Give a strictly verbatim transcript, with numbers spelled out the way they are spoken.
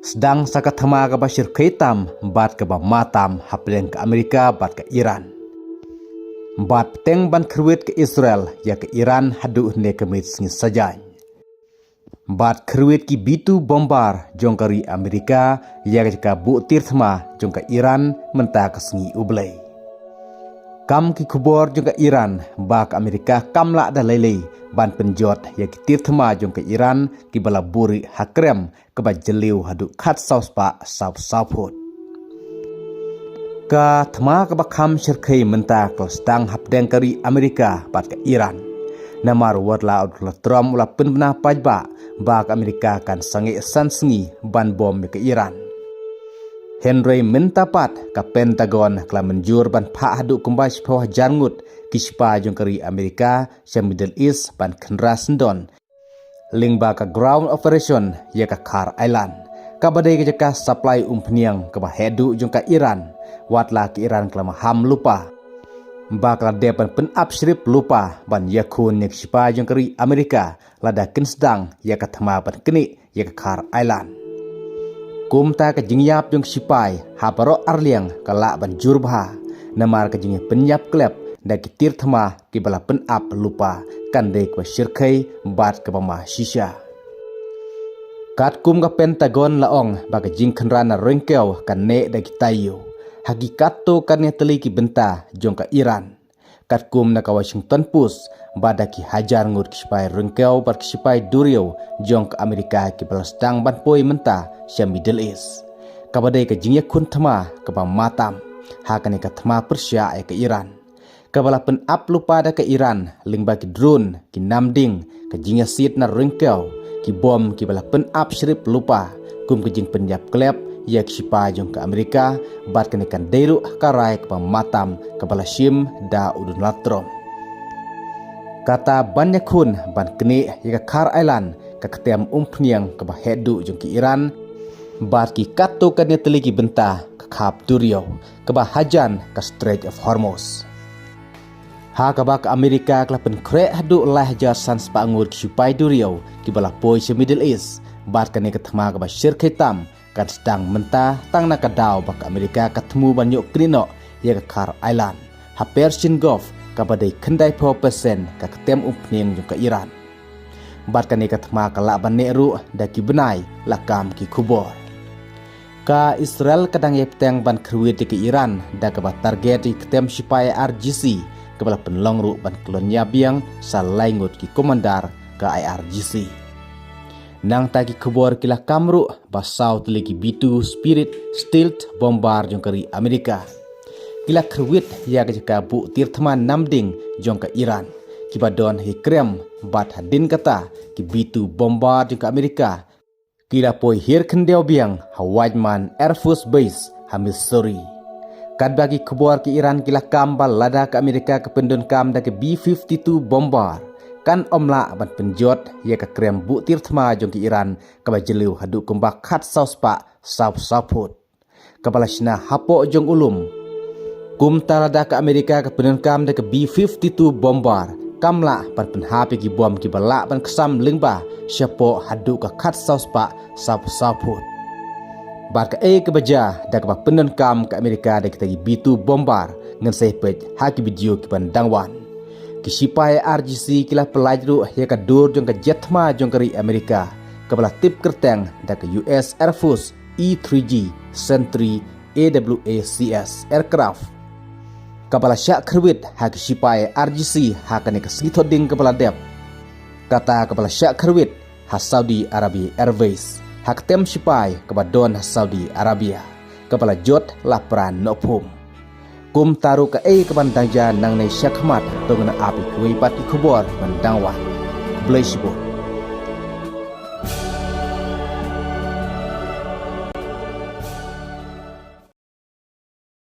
Sdang sa ka thma kaba shyrkhei tam bad kaba ma tam hapdeng ka Amerika bad ka Iran. Bad bteng ban kyrwit ka Israel ïa ka Iran haduh ne ka miet sngi Saitjaiñ. Bad kyrwit ki B two bomber jong ka ri Amerika ïa ka jaka buh tir thma jong ka Iran mynta ka sngi U Blei. Kam ki khubor jong ka Iran ba ka Amerika kam lah da lei lei ban pynjot ïa ki tir thma jong ka Iran kiba la buh ha krem kaba jylliew haduh khatsaw spah saw saw phut. Ka thma kaba kham shyrkhei mynta ka la sdang hapdeng ka ri Amerika bad ka Iran. Namar wat la u Donald Trump u la pynbna paidbah ba ka Amerika kan sangeh san sngi ban bom ïa ka Iran. Hynrei mynta pat ka Pentagon ka la mynjur ban phah haduh kumba shiphew hajar ngut ki shipai jong ka ri Amerika sha Middle East ban kynra syndon lyngba ka ground operation ïa ka Kar Island, kaba dei ka jaka supply umphniang kaba heh duh jong ka Iran. Wat la ka Iran ka la maham lypa ba ka la dep ban pynap shrip lypa ban ïakhun ïa ki shipai jong ka ri Amerika lada kin sdang ïa ka thma ban knieh ïa ka Kar Island. Kumta ka jingïap jong ki shipai ha baroh arliang ka lah ban jur bha, namar ka jingïapynïap klep da ki tir thma kiba la pynap lypa kan dei kaba shyrkhei bad kaba ma shisha. Katkum ka Pentagon la ong ba ka jingkhynra na ryngkew kan neh da ki taïew ha ki katto katne tylli ki bynta jong ka Iran. Katkum na ka Washington Post, ba da ki hajar ngut ki shipai ryngkew bad ki shipai duriaw jong ka Amerika kiba la sdang ban poi mynta sha Middle East, kaba dei ka jingïakhun thma kaba ma tam ha kane ka thma pyrshah ïa ka Iran, kaba la pynap lypa da ka Iran lyngba ki drone, ki namding, ka jingïasiat na ryngkew, ki bom kiba la pynap shrip lypa kum ka jingpynïap klep ïa ki shipai jong ka Amerika. Bad kane kan dei ruh ka rai kaba ma tam kaba la shim da u Donald Trump. Kata ban ïakhun ban knieh ïa ka Kar Island, ka ktem umphniang kaba heh duh jong ka Iran, bad ki katto katne tylli ki bynta ka khap duriaw kaba hajan ka Strait of Hormuz. Ha kaba ka Amerika ka la pynkhreh haduh lai hajar san spah ngut ki shipai duriaw kiba la poi sha Middle East, bad kane ka thma kaba shyrkhei tam kan sdang mynta tang na ka daw ba ka Amerika ka thmu ban ïoh knieh noh ïa ka Kar Island ha Persian Gulf, kaba dei khyndai phew percent ka ktem umphniang jong ka Iran. Bad kane ka thma ka lah ban neh ruh da ki bnai, la kam ki khubor. Ka Israel ka dang ïai bteng ban kyrwit ïa ka Iran da kaba target ïa ki ktem shipai I R G C, kaba la pynlong ruh ban khlong ïa biang sa lai ngut ki commander ka I R G C. Nangta ki khubor ki la kam ruh ba saw tylli ki B two Spirit stealth bomber jong ka ri Amerika ki la kyrwit ïa ka jaka buh tir thma namding jong ka Iran, kiba don ha ki krem, bad hadien kata ki B two bomber jong ka Amerika ki la poi hiar khyndiat biang ha Weizmann Air Force Base ha Missouri. Katba ki khubor ka Iran ki la kam ba lada ka Amerika ka pyndonkam da ka B fifty-two bomber, kan ym lah ban pynjot ïa ka krem buh tir thma jong ka Iran kaba jylliew haduh kumba khatsaw spah saw saw phut, kaba la shna hapoh jong u lum. Kumta lada ka Amerika ka pyndonkam da ka B fifty-two bomber, kam lah ban pynhap ïa ki bom kiba lah ban ksam lyngba shapoh haduh ka khatsaw spah saw saw phut. Bad kaei kaba jia da kaba pyndonkam ka Amerika da kita ki B two bomber, ngin sa ïa peit ha ki video kiban dang wan. Ki shipai I R G C ki la pyllait ruh ïa ka dur jong ka jet thma jong ka ri Amerika, kaba la tip kyrteng da ka U S Air Force E three G Sentry A W A C S aircraft, kaba la shah kyrwit ha ki shipai I R G C ha kane ka sngi Thohdieng kaba la dep. Kata kaba la shah kyrwit ha Saudi Arabia Airways, ha ka ktem shipai kaba don ha Saudi Arabia, kaba la jot lapran noh phum. Kumta ruh kaei kaban dang jia nangne shakhmat, to ngin ap ïa kiwei pat ki khubor ban dang wan. Khublei shibun.